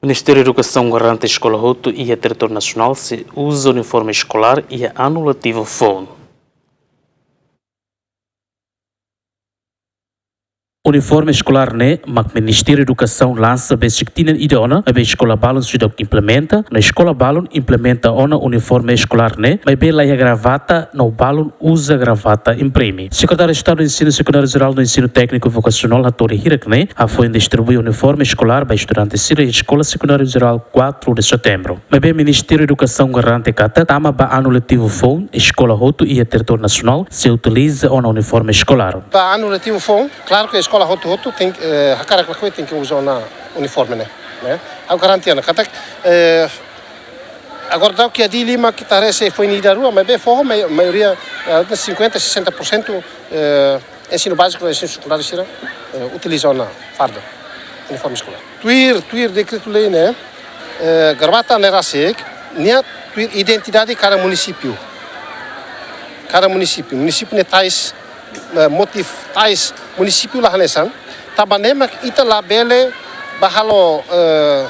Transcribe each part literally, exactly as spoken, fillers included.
Ministériu Edukasaun garante eskola hotu iha territóriu nasionál sei uza uniforme eskolár iha anu letivu foun. Uniforme eskolár ne'e mak Ministériu Edukasaun lansa besik tinan ida ona, maibé eskola balun seidauk implementa, no eskola balun implementa ona uniforme eskolár ne'e, maibé laiha gravata no balun uza gravata imprime. Sekretáriu Estadu Ensinu Sekundáriu Jerál no Ensinu Tékniku Vokasionál hato'o hirak ne'e, hafoin distribui uniforme eskolár ba estudante sira Eskola Sekundáriu Jerál quatro de Setembro. Maibé Ministériu Edukasaun garante katak tama ba anu letivu foun, eskola hotu iha territóriu nasionál sei utiliza ona uniforme eskolár. Ba anu letivu foun, klaru ke eskola hotu-hotu tenke, eh, hakarak lakohi tenke uza ona uniforme ne'e, ne'e. Ha'u garante ona katak, eh, agora daudaun iha Dili mak ita haree sei foin ida rua, maibé foho mai-, maioria, eh, cinquenta, sessenta por cento, eh, ensinu báziku, ensinu sekundáriu sira, eh, utiliza ona farda uniforme eskolár. Tuir, tuir dekretu-lei ne'e, eh, gravata ne'e rasik, nia tuir identidade kada munisípiu. Kada munisípiu. Munisípiu ne'e tais, eh, motif tais munisípiu la hanesan, tanba ne'e mak ita labele bá halo, eh,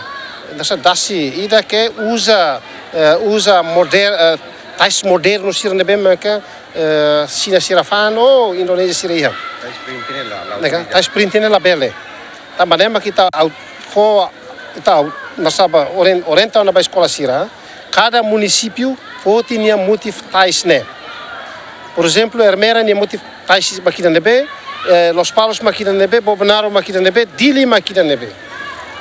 dasa dasi ida ke uza, eh, uza moder-, eh, tais modernu sira ne'ebé mak, eh, Xina sira fa'an ou Indonézia sira iha. Tais printing ne'e la, la. Ne'e ka, utiliza. Tais printing ne'e labele. Tanba ne'e mak ita au-, fó, ita au-, nasaba oren-, orienta ona ba eskola sira. Kada munisípiu foti nia motif tais ne'e. Por ezemplu, Ermera nia motif tais mak ida ne'ebé, eh, Lospalos mak ida ne'ebé, Bobonaro mak ida ne'ebé, Dili mak ida ne'ebé.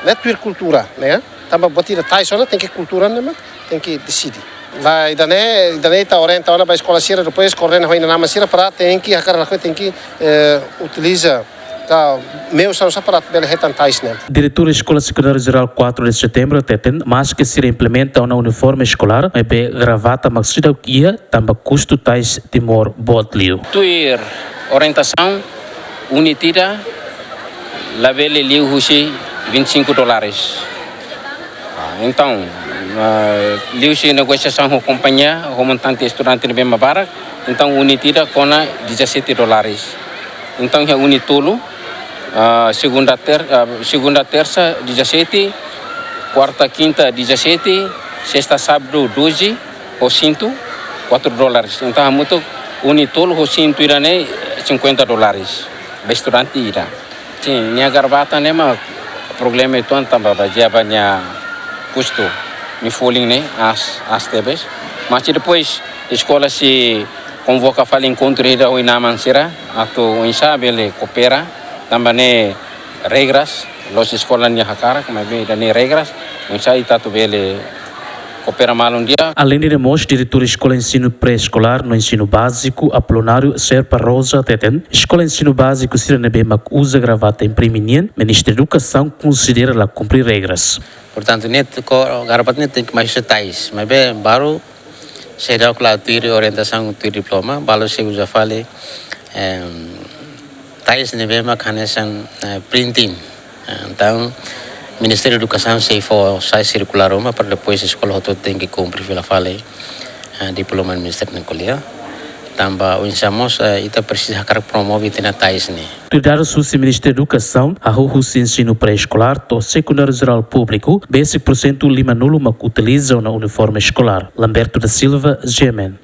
Ne'e tuir kultura, ne'e? Tanba buat ida tais ona tenke kultura ne'e mak tenke deside. Ba ida-ne'e, ida-ne'e ita orienta ona ba eskola sira, depois koordena ho inan-aman sira para tenke, hakarak lakohi tenke, eh, utiliza ka meius sá para bele hetan tais ne'e. Diretór Eskola Sekundáriu Jerál quatro de Setembro hateten, maske sira implementa ona uniforme eskolár, maibé gravata mak seidauk iha, tanba kustu tais Timor boot liu. Tuir orientasaun, unit ida labele liu husi vinte e cinco dólares. Ah, entaun, ah, liuhusi negosiasaun ho kompañia, ho montante estudante ne'ebé mak barak, entaun unit ida kona dezassete dólares. Entaun iha unit tolu, ah, segunda, ter-, ah, segunda, tersa, dezassete, kuarta, kinta, dezassete, sesta, sábadu, doze, ho sintu, quatro dólares. Entaun hamutuk unit tolu ho sintu ida-ne'e cinquenta dólares ba estudante ida. Sin, nia gravata ne'e mak problema uitoan tanba bazeia ba nia kustu, nia folin ne'e aas, aas tebes. Mas depois eskola sei konvoka fali enkontru ida ho inan-aman sira atu oinsá bele koopera, tanba ne'e regras, la'ós eskola nia hakarak, maibé ida-ne'e regras, oinsá ita atu bele koopera malu di'ak. Aleinde ne'e mós, Diretór Eskola Ensinu Pré-Eskolár no Ensinu Báziku, Apolinário Serpa Rosa hateten, eskola ensinu báziku sira ne'ebé mak uza gravata imprime nian, Ministériu Edukasaun konsidera la kumpre regras. Portantu, ne'e ko gravata ne'e tenke mai husi tais, maibé balu seidauk la tuir orientasaun, tuir diploma, balu sei uza fali, em, tais ne'ebé mak hanesan, eh, printing. Eh, entaun, Ministériu Edukasaun sei fó sai sirkulár ruma para depois eskola hotu tenke kumpre fila fali, eh, diploma ministériu ne'e ko'alia. Tanba oinsá mós, eh, ita presiza hakarak promove ita-nia tais ne'e. Tuir dadus husi Ministériu Edukasaun, hahú husi ensinu pré-eskolár to'o sekundáriu jerál públiku, besik porsentu limanulu mak utiliza ona uniforme eskolár. Lamberto da Silva, G M N.